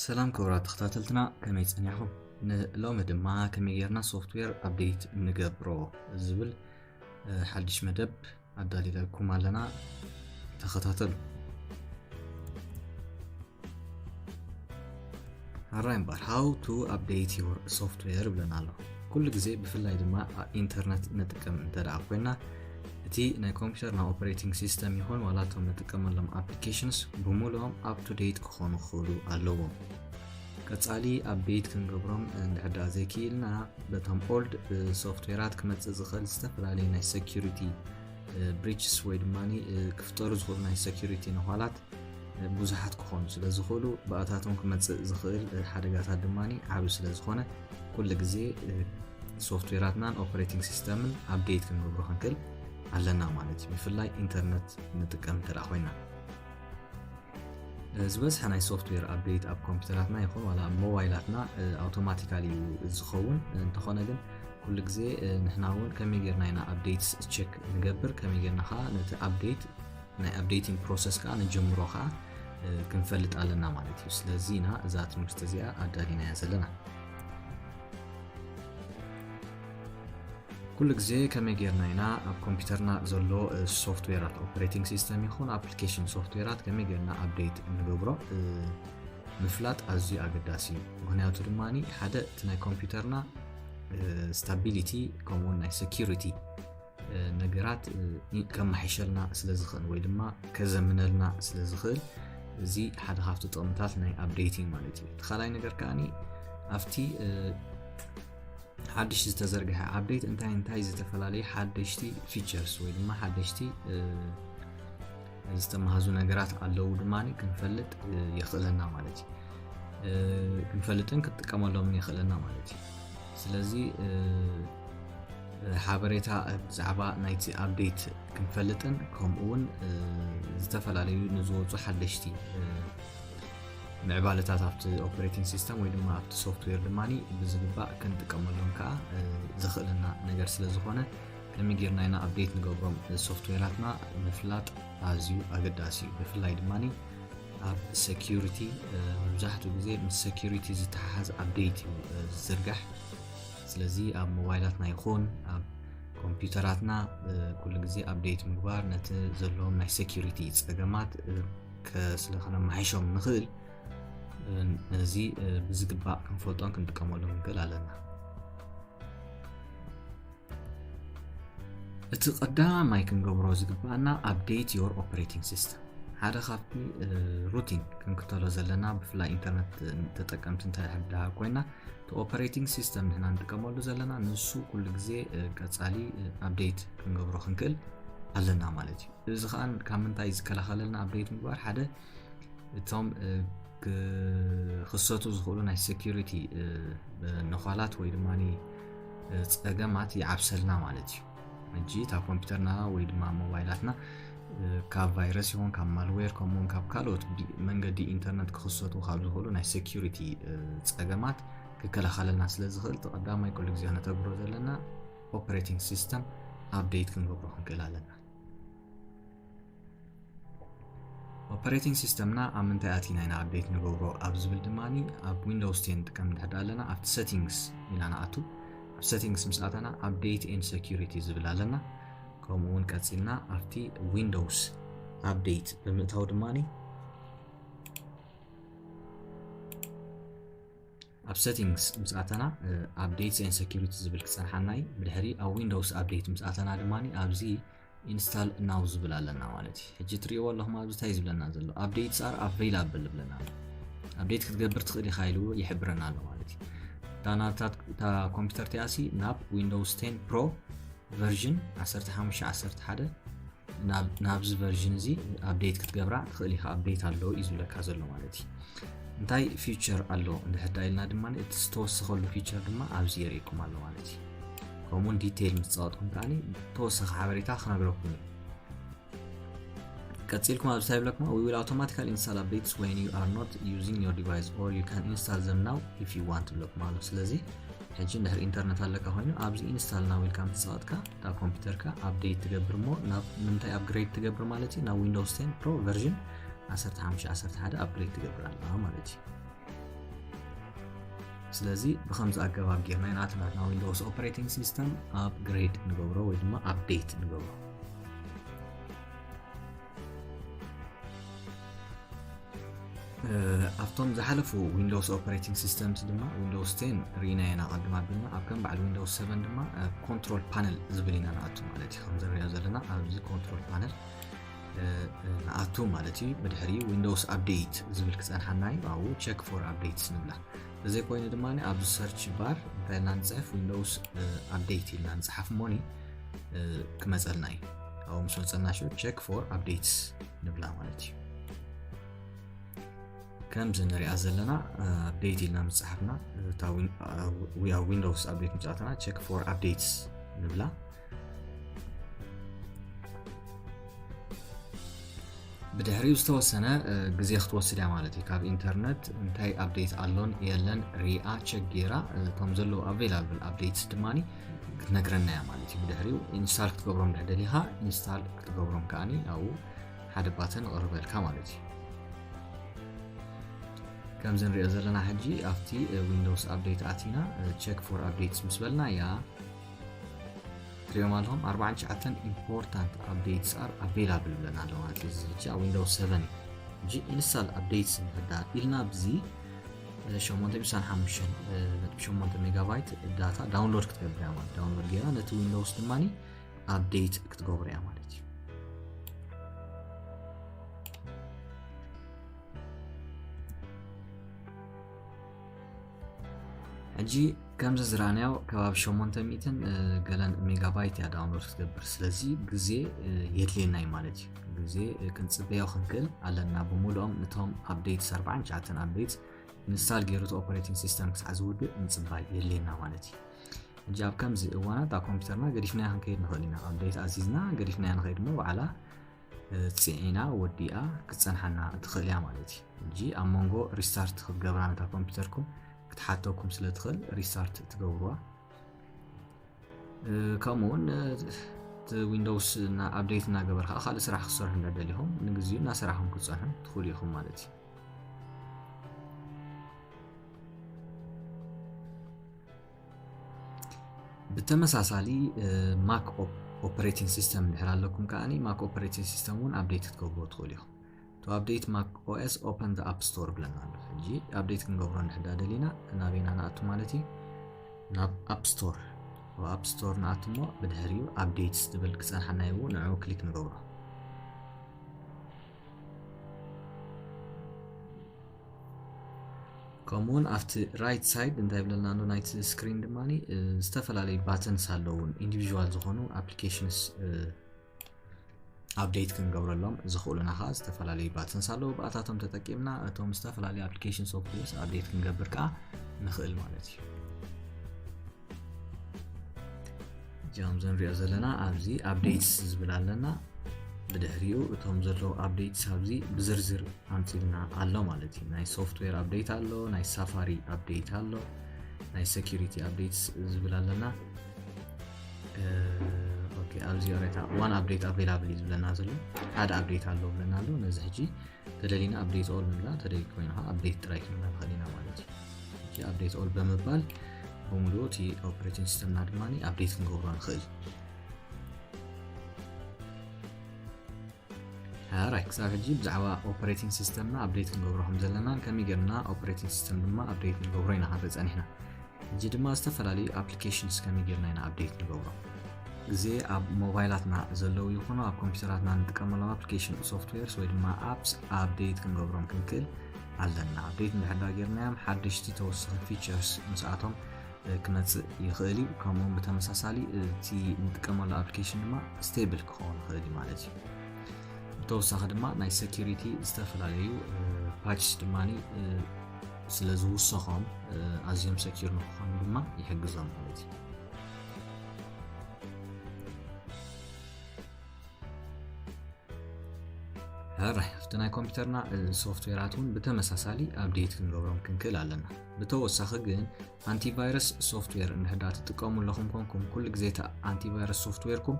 ሰላም ክቡራት ተኸታተልትና፣ ከመይ ጸኒሕኩም? ንሎሚ ድማ ከመይ ጌርና ሶፍትዌር ኣፕዴት ንገብሮ ዝብል ሓድሽ መደብ ኣዳሊለኩም ኣለና። ተኸታተሉ። ኣራይ እምበር፣ how to update your software ብለና ኣሎ። ኩሉ ግዜ ብፍላይ ድማ ኢንተርነት ንጥቀም እንተ ደኣ ኮይና፣ እቲ ናይ ኮምፒውተርና ኦፕሬቲንግ ሲስተም ይኹን ዋላ እቶም ንጥቀመሎም ኣፕሊኬሽንስ ብሙሉኦም up to date ክኾኑ ክኽእሉ ኣለዎም። ቀጻሊ ኣፕዴት ክንገብሮም እንድሕር ደኣ ዘይክኢልና፣ በቶም ኦልድ ሶፍትዌራት ክመጽእ ዝኽእል ዝተፈላለዩ ናይ ሴኩሪቲ ብሪችስ ወይ ድማ ክፍጠሩ ዝኽእሉ ናይ ሴኩሪቲ ነዃላት ብዙሓት ክኾኑ ስለ ዝኽእሉ፣ ብኣታቶም ክመጽእ ዝኽእል ሓደጋታት ድማ ዓቢ ስለ ዝኾነ፣ ኩሉ ግዜ ሶፍትዌራትናን ኦፕሬቲንግ ሲስተምን ኣፕዴት ክንገብሮ ክንክእል ኣለና ማለት እዩ። ብፍላይ ኢንተርነት ንጥቀም እንተ ኮይና፣ ዝበዝሐ ናይ ሶፍትዌር ኣፕዴት ኣብ ኮምፒውተራትና ይኹን ዋላ ኣብ ሞባይላትና ኣውቶማቲካሊ እዩ ዝኸውን። እንተኾነ ግን ኩሉ ግዜ ንሕና እውን ከመይ ጌርና ኢና ኣፕዴትስ ቸክ ንገብር፣ ከመይ ጌርና ከዓ ነቲ ኣፕዴት ናይ ኣፕዴቲንግ ፕሮሰስ ከዓ ንጀምሮ ከዓ ክንፈልጥ ኣለና ማለት እዩ። ስለዚ ኢና እዛ ትምህርቲ እዚኣ ኣዳሊናያ ዘለና። ኩሉ ግዜ ከመይ ጌርና ኢና ኣብ ኮምፒውተርና ዘሎ ሶፍትዌራት፣ ኦፕሬቲንግ ሲስተም ይኹን ኣፕሊኬሽን ሶፍትዌራት ከመይ ጌርና ኣፕዴት እንገብሮ ምፍላጥ ኣዝዩ ኣገዳሲ እዩ። ምክንያቱ ድማ ሓደ እቲ ናይ ኮምፒውተርና ስታቢሊቲ ከምኡውን ናይ ሴኩሪቲ ነገራት ከመሓይሸልና ስለ ዝኽእል ወይ ድማ ከዘምነልና ስለ ዝኽእል፣ እዚ ሓደ ካብቲ ጥቕምታት ናይ ኣፕዴቲንግ ማለት እዩ። እቲ ካልኣይ ነገር ከኣ ኣብቲ ሓድሽ ዝተዘርግሐ ኣፕዴት እንታይ እንታይ ዝተፈላለዩ ሓደሽቲ ፊቸርስ ወይ ድማ ሓደሽቲ ዝተመሃዙ ነገራት ኣለዉ ድማ ክንፈልጥ የኽእለና ማለት እዩ። ክንፈልጥን ክንጥቀመሎምን የኽእለና ማለት እዩ። ስለዚ ሓበሬታ ብዛዕባ ናይቲ ኣፕዴት ክንፈልጥን ከምኡ እውን ዝተፈላለዩ ንዝወፁ ሓደሽቲ ምዕባለታት ኣብቲ ኦፕሬቲንግ ሲስተም ወይ ድማ ኣብቲ ሶፍትዌር ድማ ብዝግባእ ክንጥቀመሎም ከዓ ዘኽእለና ነገር ስለ ዝኾነ፣ ከመይ ጌርና ኢና ኣፕዴት ንገብሮም ሶፍትዌራትና ምፍላጥ ኣዝዩ ኣገዳሲ እዩ። ብፍላይ ድማ ኣብ ሴኩሪቲ መብዛሕትኡ ግዜ ምስ ሴኩሪቲ ዝተሓሓዝ ኣፕዴት እዩ ዝዝርጋሕ። ስለዚ ኣብ ሞባይላትና ይኹን ኣብ ኮምፒውተራትና ኩሉ ግዜ ኣፕዴት ምግባር፣ ነቲ ዘለዎም ናይ ሴኩሪቲ ጸገማት ስለ ከነመሓይሾም ንኽእል፣ ነዚ ብዝግባእ ክንፈልጦን ክንጥቀመሉ ክንክእል ኣለና። እቲ ቀዳማይ ክንገብሮ ዝግባኣና ኣፕዴት ዮር ኦፕሬቲንግ ሲስተም። ሓደ ካብቲ ሩቲን ክንክተሎ ዘለና፣ ብፍላይ ኢንተርነት ተጠቀምቲ እንታይ ድኣ ኮይና፣ እቲ ኦፕሬቲንግ ሲስተም ንሕና ንጥቀመሉ ዘለና ንሱ ኩሉ ግዜ ቀጻሊ ኣፕዴት ክንገብሮ ክንክእል ኣለና ማለት እዩ። እዚ ከዓ ካብ ምንታይ ዝከላኸለልና ኣፕዴት ምግባር? ሓደ እቶም ክኽሰቱ ዝኽእሉ ናይ ሴኩሪቲ ነዃላት ወይ ድማ ጸገማት ይዓብሰልና ማለት እዩ። ሕጂ እታ ኮምፒውተርና ወይ ድማ ሞባይላትና ካብ ቫይረስ ይኹን ካብ ማልዌር ከምኡውን ካብ ካልኦት መንገዲ ኢንተርነት ክኽሰቱ ካብ ዝኽእሉ ናይ ሴኩሪቲ ጸገማት ክከላኸለልና ስለ ዝኽእል፣ እቲ ቀዳማይ ኩሉ ግዜ ክነተግብሮ ዘለና ኦፕሬቲንግ ሲስተም ኣፕዴት ክንገብሮ ክንክእል ኣለና። ኦፐሬቲንግ ሲስተምና ኣብ ምንታይ ኣቲና ኢና ኣፕዴት ንገብሮ ኣብ ዝብል ድማ፣ ኣብ ዊንዶውስ ቴን ንጥቀም እንድሕር ኣለና ኣብቲ ሴቲንግስ ኢና ንኣቱ። ኣብ ሴቲንግስ ምስ ኣተና ኣፕዴት ኤንድ ሴኩሪቲ ዝብል ኣለና። ከምኡ እውን ቀጺልና ኣብቲ ዊንዶውስ ኣፕዴት ብምእታው ድማ ኣብ ሴቲንግስ ምስ ኣተና ኣፕዴትስ ኤንድ ሴኩሪቲ ዝብል ክጸንሓና እዩ። ብድሕሪ ኣብ ዊንዶውስ ኣፕዴት ምስ ኣተና ድማ ኣብዚ ኢንስታል ናው ዝብል ኣለና ማለት እዩ። ሕጂ ትሪእዎ ኣለኹም ኣብዚ እንታይ ዝብለና ዘሎ? ኣፕዴትስ ኣር ኣቬይላብል ዝብለና ኣሎ። ኣፕዴት ክትገብር ትኽእል ኢኻ ኢሉ ይሕብረና ኣሎ ማለት እዩ። እታ ናታ እታ ኮምፒውተር እቲኣሲ ናብ ዊንዶውስ ቴን ፕሮ ቨርዥን ዓሰርተ ሓሙሽተ ዓሰርተ ሓደ ናብዚ ቨርዥን እዚ ኣፕዴት ክትገብራ ትኽእል ኢኻ፣ ኣፕዴት ኣሎ እዩ ዝብለካ ዘሎ ማለት እዩ። እንታይ ፊቸር ኣሎ እንድሕር ዳ ኢልና ድማ እቲ ዝተወሰኸሉ ፊቸር ድማ ኣብዚ የርእየኩም ኣሎ ማለት እዩ። ከምኡውን ዲቴይል ምስ ጸቐጥኩም ከኣ ተወሰኸ ሓበሬታ ክነግረኩም እዩ። ቀጺልኩም ኣብዚ እንታይ ይብለኩም? We will automatically install updates when you are not using your device or you can install them now if you want ይብለኩም ኣሎ። ስለዚ ሕጂ እንድሕር ኢንተርነት ኣለካ ኮይኑ ኣብዚ ኢንስታል ናው ኢልካ ምስ ጸቐጥካ እታ ኮምፒውተርካ ኣፕዴት ትገብር እሞ ናብ ምንታይ ኣፕግሬድ ትገብር ማለት እዩ? ናብ ዊንዶውስ ቴን ፕሮ ቨርዥን ዓሰርተ ሓሙሽተ ዓሰርተ ሓደ ኣፕግሬድ ትገብር ኣላ ማለት እዩ። ስለዚ ብኸምዚ ኣገባብ ጌርና ኢና ናትና ዊንዶውስ ኦፕሬቲንግ ሲስተም ኣፕግሬድ ንገብሮ ወይ ድማ ኣፕዴት ንገብሮ። ኣብቶም ዝሓለፉ ዊንዶውስ ኦፕሬቲንግ ሲስተምስ ድማ ዊንዶውስ ቴን ርኢና ኢና ቀድም ኣቢልና። ኣብ ከም በዓል ዊንዶውስ ሰቨን ድማ ኮንትሮል ፓነል ዝብል ኢና ንኣቱ ማለት እዩ። ከም ዝሪኦ ዘለና ኣብዚ ኮንትሮል ፓነል ንኣቱ ማለት እዩ። ብድሕሪ ዊንዶውስ ኣፕዴት ዝብል ክፀንሓና እዩ። ኣብኡ ቸክ ፎር ኣፕዴትስ ንብላ። ተዘይኮይኑ ድማ ኣብዚ ሰርች ባር እንታይ ኢልና ንፅሕፍ? ዊንዶውስ ኣፕዴት ኢልና ንፅሓፍ እሞኒ ክመፀልና እዩ። ኣብኡ ምስ መፀና ሽዑ ቸክ ፎር ኣፕዴትስ ንብላ ማለት እዩ። ከምዚ ንሪኣ ዘለና ኣፕዴት ኢልና ምፅሓፍና እታ ዊንዶውስ ኣፕዴት ምፅኣትና ቸክ ፎር ኣፕዴትስ ንብላ። ብድሕሪኡ ዝተወሰነ ግዜ ክትወስድ እያ ማለት እዩ። ካብ ኢንተርነት እንታይ ኣፕዴት ኣሎን የለን ሪኣ ቸክ ጌራ እቶም ዘለዉ ኣቬላብል ኣፕዴትስ ድማ ክትነግረና እያ ማለት እዩ። ብድሕሪኡ ኢንስታል ክትገብሮም ድሕር ደሊኻ ኢንስታል ክትገብሮም ከዓኒ ኣብኡ ሓደ ባተን ይቕርበልካ ማለት እዩ። ከምዚ ንሪኦ ዘለና ሕጂ ኣብቲ ዊንዶውስ ኣፕዴት ኣቲና ቸክ ፎር ኣፕዴትስ ምስ በልና እያ ትሪኦም ኣለኹም ኣርባዓን ትሽዓተን important updates are available ብለና ኣሎ ማለት እዩ። እዚ ሕጂ ኣብ ዊንዶውስ ሰቨን እዩ። ሕጂ ኢንስታል ኣፕዴትስ እንተዳ ኢልና ብዚ ሸሞንተ ሚእቲ ሓሙሽተ ነጥቢ ሸሞንተ ሜጋባይት ዳታ ዳውንሎድ ክትገብር እያ ማለት ዳውንሎድ ጌራ ነቲ ዊንዶውስ ድማ ኣፕዴት ክትገብር እያ ማለት እዩ። ሕጂ ከምዚ ዝረኣናዮ ከባቢ ሸሞንተ ሚእትን ገለን ሜጋባይት እያ ዳውንሎድ ክትገብር። ስለዚ ግዜ የድልየና እዩ ማለት እዩ። ግዜ ክንፅበዮ ክንክእል ኣለና። ብምሉኦም እቶም ኣፕዴትስ ኣርባዓን ትሽዓተን ኣፕዴትስ ኢንስታል ገይሩ እቲ ኦፕሬቲንግ ሲስተም ክሳዕ ዝውድእ ምፅባይ የድልየና ማለት እዩ። ሕጂ ኣብ ከምዚ እዋናት ኣብ ኮምፒውተርና ገዲፍናያ ክንከይድ ንኽእል ኢና። ኣፕዴት ኣዚዝና ገዲፍናያ ንኸይድ እሞ ባዕላ ፅዒና ወዲኣ ክትፀንሓና ትኽእል እያ ማለት እዩ። ሕጂ ኣብ መንጎ ሪስታርት ክትገብራ ነታ ኮምፒውተርኩም ክትሓተኩም ስለ ትኽእል ሪስታርት ትገብርዋ። ከምኡ እውን እቲ ዊንዶውስ ኣፕዴት እናገበርካ ካልእ ስራሕ ክትሰርሑ እንዳደሊኹም ንግዚኡ እናሰራሕኩም ክትፀንሑ ትኽእሉ ኢኹም ማለት እዩ። ብተመሳሳሊ ማክ ኦፕሬቲንግ ሲስተም እንድሕር ኣለኩም ከዓኒ ማክ ኦፕሬቲንግ ሲስተም እውን ኣፕዴት ክትገብርዎ ትኽእሉ ኢኹም። To update Mac O S, open the App Store ብለና ኣሎ። ሕጂ ኣፕዴት ክንገብሮ እንድሕር ደሊና ናበይና ንኣቱ ማለት እዩ? ናብ ኣፕ ስቶር። ኣብ ኣፕ ስቶር ንኣቱ እሞ ብድሕሪኡ ኣፕዴትስ ዝብል ክፀንሓና ይብኡ ንዕኡ ክሊክ ንገብሮ። ከምኡውን ኣብቲ ራይት ሳይድ እንታይ ይብለልና ኣሎ ናይቲ ስክሪን ድማ ዝተፈላለዩ ባተንስ ኣለውን ኢንዲቪዥዋል ዝኾኑ ኣፕሊኬሽንስ ኣፕዴት ክንገብረሎም ዝኽእሉና ከዓ ዝተፈላለዩ ባተንስ ኣለዉ። ብኣታቶም ተጠቂምና እቶም ዝተፈላለዩ ኣፕሊኬሽን ሶፍትዌርስ ኣፕዴት ክንገብር ከዓ ንኽእል ማለት እዩ። እዚኦም ዘንሪኦ ዘለና ኣብዚ ኣፕዴትስ ዝብል ኣለና። ብድሕሪኡ እቶም ዘለዉ ኣፕዴትስ ኣብዚ ብዝርዝር ኣምፂልና ኣሎ ማለት እዩ። ናይ ሶፍትዌር ኣፕዴት ኣሎ፣ ናይ ሳፋሪ ኣፕዴት ኣሎ፣ ናይ ሴኪሪቲ ኣፕዴትስ ዝብል ኣለና። ኦኬ፣ ኣብዚ ኦሬታ ዋን ኣፕዴት ኣቬላብል እዩ ዝብለና ዘሎ፣ ሓደ ኣፕዴት ኣሎ ብለና ኣሎ። ነዚ ሕጂ ተደሊና ኣፕዴት ኦል ንብላ፣ ተደሊ ኮይና ኣፕዴት ጥራይ ክንብላ ንኽእል ኢና ማለት እዩ። ኣፕዴት ኦል ብምባል ብምሉኡ እቲ ኦፕሬቲንግ ሲስተምና ድማ ኣፕዴት ክንገብሮ ንኽእል። ሓራይ ክሳብ ሕጂ ብዛዕባ ኦፕሬቲንግ ሲስተምና ኣፕዴት ክንገብሮ ከም ዘለናን ከመይ ጌርና ኦፕሬቲንግ ሲስተም ድማ ኣፕዴት ንገብሮ ኢና ክንርኢ ጸኒሕና። ሕጂ ድማ ዝተፈላለዩ ኣፕሊኬሽንስ ከመይ ጌርና ኢና ኣፕዴት ንገብሮ። ግዜ ኣብ ሞባይላትና ዘለዉ ይኹኑ ኣብ ኮምፒውተራትና ንጥቀመሎም ኣፕሊኬሽን ሶፍትዌርስ ወይ ድማ ኣፕስ ኣፕዴት ክንገብሮም ክንክእል ኣለና። ኣፕዴት እንድሕር ዳ ጌርናዮም ሓደሽቲ ተወሰኺ ፊቸርስ ምስኣቶም ክመፅእ ይኽእል እዩ። ከምኡውን ብተመሳሳሊ እቲ ንጥቀመሉ ኣፕሊኬሽን ድማ ስቴብል ክኸውን ይኽእል እዩ ማለት እዩ። ብተወሳኺ ድማ ናይ ሴኪሪቲ ዝተፈላለዩ ፓችስ ድማ ስለ ዝውሰኾም ኣዝዮም ሰኪር ንክኾኑ ድማ ይሕግዞም ማለት እዩ። ሕራይ ኣብቲ ናይ ኮምፒውተርና ሶፍትዌራት እውን ብተመሳሳሊ ኣፕዴት ክንገብሮም ክንክእል ኣለና። ብተወሳኺ ግን ኣንቲቫይረስ ሶፍትዌር እንድሕዳ ትጥቀሙ ኣለኹም ኮንኩም ኩሉ ግዜ እቲ ኣንቲቫይረስ ሶፍትዌርኩም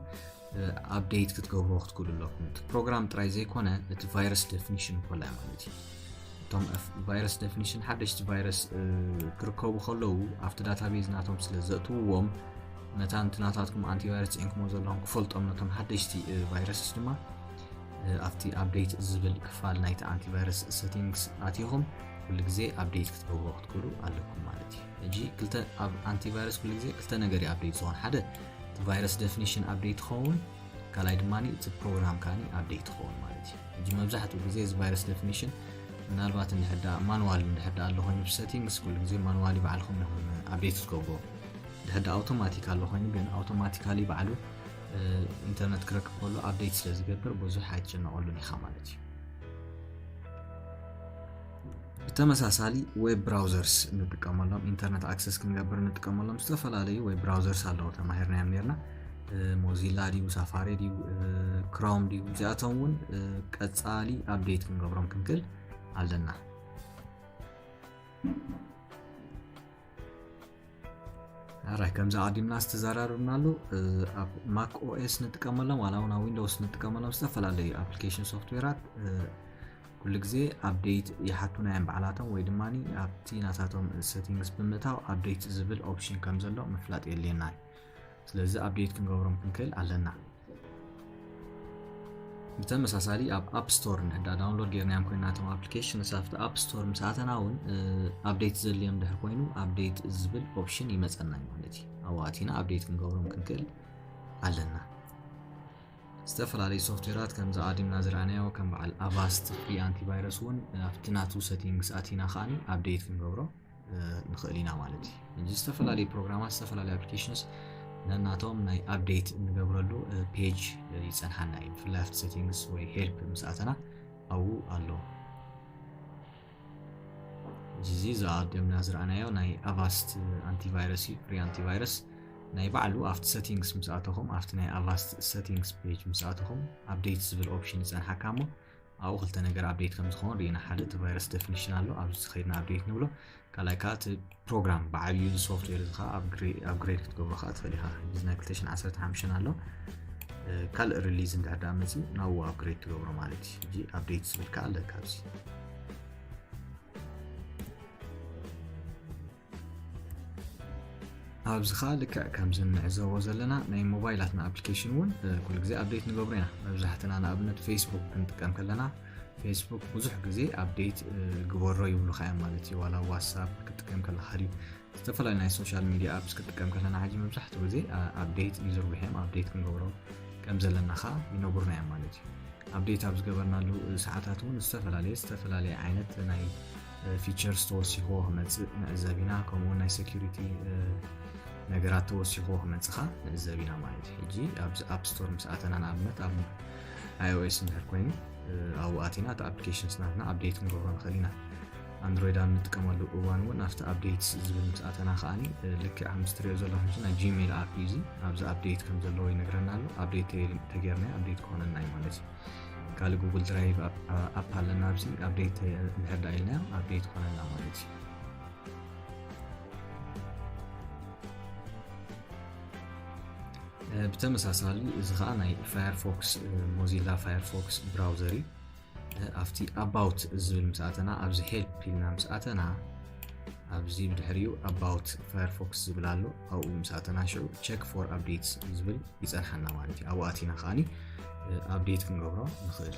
ኣፕዴት ክትገብርዎ ክትክእሉ ኣለኩም። እቲ ፕሮግራም ጥራይ ዘይኮነ እቲ ቫይረስ ዴፊኒሽን ኮላ ማለት እዩ። እቲ ቶም ቫይረስ ደፊኒሽን ሓደሽቲ ቫይረስ ክርከቡ ከለዉ ኣብቲ ዳታቤዝ ናቶም ስለ ዘእትውዎም፣ መታን እቲ ናታትኩም ኣንቲቫይረስ ፂዒንኩሞ ዘለኹም ክፈልጦም ነቶም ሓደሽቲ ቫይረስስ ድማ ኣብቲ ኣፕዴት ዝብል ክፋል ናይቲ ኣንቲቫይረስ ሰቲንግስ ኣቲኹም ኩሉ ግዜ ኣፕዴት ክትገብሩ ክትክእሉ ኣለኩም ማለት እዩ። ሕጂ ክልተ ኣብ ኣንቲቫይረስ ኩሉ ግዜ ክልተ ነገር እዩ ኣፕዴት ዝኾን። ሓደ ቫይረስ ደፊኒሽን ኣፕዴት ይኸውን፣ ካልኣይ ድማ እቲ ፕሮግራም ካኒ ኣፕዴት ይኸውን ማለት እዩ። ሕጂ መብዛሕትኡ ግዜ እዚ ቫይረስ ደፊኒሽን ምናልባት እንድሕር ደኣ ማኑዋል እንድሕር ደኣ ኣሎ ኮይኑ ብሰቲንግስ ኩሉ ግዜ ማኑዋሊ ባዕልኹም ኢኹም ኣፕዴት ክትገብርዎ። እንድሕር ደኣ ኣውቶማቲክ ኣሎ ኮይኑ ግን ኣውቶማቲካሊ ባዕሉ ኢንተርነት ክረክብ ከሎ ኣፕዴት ስለ ዝገብር ብዙሕ ኣይትጨነቐሉን ኢኻ ማለት እዩ። ብተመሳሳሊ ዌብ ብራውዘርስ ንጥቀመሎም፣ ኢንተርነት ኣክሰስ ክንገብር ንጥቀመሎም ዝተፈላለዩ ዌብ ብራውዘርስ ኣለዉ። ተማሂርናዮም ነርና። ሞዚላ ድዩ፣ ሳፋሪ ድዩ፣ ክሮም ድዩ፣ እዚኣቶም እውን ቀጻሊ ኣፕዴት ክንገብሮም ክንክእል ኣለና። ኣራይ ከምዚ ኣዲምና ዝተዘራረብናሉ ኣብ ማክ ኦኤስ ንጥቀመሎም ዋላ እውን ኣብ ዊንዶውስ ንጥቀመሎም ዝተፈላለዩ ኣፕሊኬሽን ሶፍትዌራት ኩሉ ግዜ ኣፕዴት ይሓቱና እዮም ባዕላቶም፣ ወይ ድማ ኣብቲ ናታቶም ሰቲንግስ ብምእታው ኣፕዴት ዝብል ኦፕሽን ከም ዘሎ ምፍላጥ የድልየና እዩ። ስለዚ ኣፕዴት ክንገብሮም ክንክእል ኣለና። ብተመሳሳሊ ኣብ ኣፕ ስቶር እንድሕዳ ዳውንሎድ ጌርናዮም ኮይና እቶም ኣፕሊኬሽንስ ኣብቲ ኣፕ ስቶር ምስ ኣተና እውን ኣፕዴት ዘድልዮም ድሕር ኮይኑ ኣፕዴት ዝብል ኦፕሽን ይመፀና እዩ ማለት እዩ። ኣብኡ ኣቲና ኣፕዴት ክንገብሮም ክንክእል ኣለና። ዝተፈላለዩ ሶፍትዌራት ከምዚ ኣዲምና ዝረኣናዮ ከም በዓል ኣቫስት ፍሪ ኣንቲቫይረስ እውን ኣብቲ ናቱ ሰቲንግስ ኣቲና ከዓኒ ኣፕዴት ክንገብሮ ንኽእል ኢና ማለት እዩ። እንጂ ዝተፈላለዩ ፕሮግራማት ዝተፈላለዩ ኣፕሊኬሽንስ ነናቶም ናይ ኣፕዴት እንገብረሉ ፔጅ ይፀንሓና እዩ። ብፍላይ ኣብቲ ሴቲንግስ ወይ ሄልፕ ምስ ኣተና ኣብኡ ኣሎ። እዚ ዝኣደምና ዝረኣናዮ ናይ ኣቫስት ኣንቲቫይረስ እዩ፣ ፍሪ ኣንቲቫይረስ ናይ ባዕሉ ኣብቲ ሴቲንግስ ምስ ኣተኹም ኣብቲ ናይ ኣቫስት ሴቲንግስ ፔጅ ምስ ኣተኹም ኣፕዴት ዝብል ኦፕሽን ይፀንሓካ እሞ ኣብኡ ክልተ ነገር ኣፕዴት ከም ዝኸውን ርኢና። ሓደ እቲ ቫይረስ ደፊኒሽን ኣሎ፣ ኣብዚ ከይድና ኣፕዴት ንብሎ። ካልኣይ ከዓ እቲ ፕሮግራም ብዓብዩ እዚ ሶፍትዌር እዚ ከዓ ኣፕግሬድ ክትገብሮ ከዓ ትኽእል ኢኻ። እዚ ናይ ክልተ ሽሕን ዓሰርተ ሓሙሽተን ኣሎ፣ ካልእ ሪሊዝ እንድሕር ደኣ መፂኡ ናብኡ ኣፕግሬድ ትገብሮ ማለት እዩ። ሕጂ ኣፕዴት ዝብል ከዓ ኣለካ ኣብዚ። ኣብዚ ኸኣ ልክዕ ከምዚ እንዕዘቦ ዘለና ናይ ሞባይላትና ኣፕሊኬሽን እውን ኩሉ ግዜ ኣፕዴት ንገብሮ ኢና። መብዛሕትና ንኣብነት ፌስቡክ ክንጥቀም ከለና ፌስቡክ ብዙሕ ግዜ ኣፕዴት ግበሮ ይብሉኻ እዮም ማለት እዩ። ዋላ ዋትሳፕ ክትጥቀም ከለኻ ድዩ ዝተፈላለዩ ናይ ሶሻል ሚዲያ ኣፕስ ክትጥቀም ከለና ሕጂ መብዛሕትኡ ግዜ ኣፕዴት እዩ ዝርብሕ እዮም። ኣፕዴት ክንገብሮ ከም ዘለና ኸኣ ይነግሩና እዮም ማለት እዩ። ኣፕዴት ኣብ ዝገበርናሉ ሰዓታት እውን ዝተፈላለየ ዝተፈላለየ ዓይነት ናይ ፊቸርስ ተወሲኽዎ ክመፅእ ንዕዘብ ኢና። ከምኡ እውን ናይ ሴኪሪቲ ነገራት ተወሲኽዎ ክመፅእ ኸኣ ንዕዘብ ኢና ማለት እዩ። ሕጂ ኣብዚ ኣፕ ስቶር ምስ ኣተና ንኣብነት ኣብ ኣይኦኤስ እንድሕር ኮይኑ ኣብኡ ኣቲና እቲ ኣፕሊኬሽንስ ናትና ኣፕዴት ክንገብሮ ንኽእል ኢና። ኣንድሮይድ ኣብ ንጥቀመሉ እዋን እውን ኣብቲ ኣፕዴትስ ዝብል ምስ ኣተና ከዓኒ ልክዕ ከምዚ ትሪኦ ዘለኹም ናይ ጂሜል ኣፕ እዩ። እዚ ኣብዚ ኣፕዴት ከም ዘለዎ ይነግረና ኣሎ። ኣፕዴት ተጌርና ኣፕዴት ክኾነና እዩ ማለት እዩ። ካልእ ጉግል ድራይቭ ኣፕ ኣለና። ኣብዚ ኣፕዴት እንድሕር ደኣ ኢልናዮ ኣፕዴት ክኾነና ማለት እዩ። ብተመሳሳሊ እዚ ኸዓ ናይ ፋየርፎክስ ሞዚላ ፋየርፎክስ ብራውዘር እዩ። ኣብቲ ኣባውት ዝብል ምስ ኣተና ኣብዚ ሄልፕ ኢልና ምስ ኣተና ኣብዚ ብድሕሪኡ ኣባውት ፋየርፎክስ ዝብል ኣሎ። ኣብኡ ምስ ኣተና ሽዑ ቸክ ፎር ኣፕዴትስ ዝብል ይፀንሓና ማለት እዩ። ኣብኡ ኣቲና ከዓኒ ኣፕዴት ክንገብሮ ንኽእል።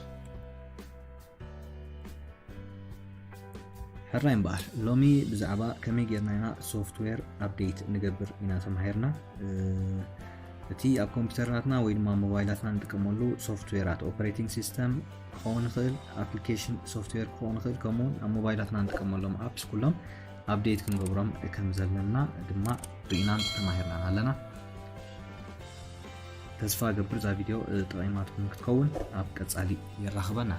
ሕራይ እምበኣር ሎሚ ብዛዕባ ከመይ ጌርና ኢና ሶፍትዌር ኣፕዴት ንገብር ኢና ተማሂርና። እቲ ኣብ ኮምፒውተራትና ወይ ድማ ሞባይላትና ንጥቀመሉ ሶፍትዌራት ኦፐሬቲንግ ሲስተም ክኸውን ይኽእል፣ ኣፕሊኬሽን ሶፍትዌር ክኸውን ይኽእል፣ ከምኡውን ኣብ ሞባይላትና ንጥቀመሎም ኣፕስ ኩሎም ኣፕዴት ክንገብሮም ከም ዘለና ድማ ርኢናን ተማሂርናን ኣለና። ተስፋ እገብር እዛ ቪድዮ ጠቒማትኩም ክትከውን። ኣብ ቀጻሊ የራኽበና።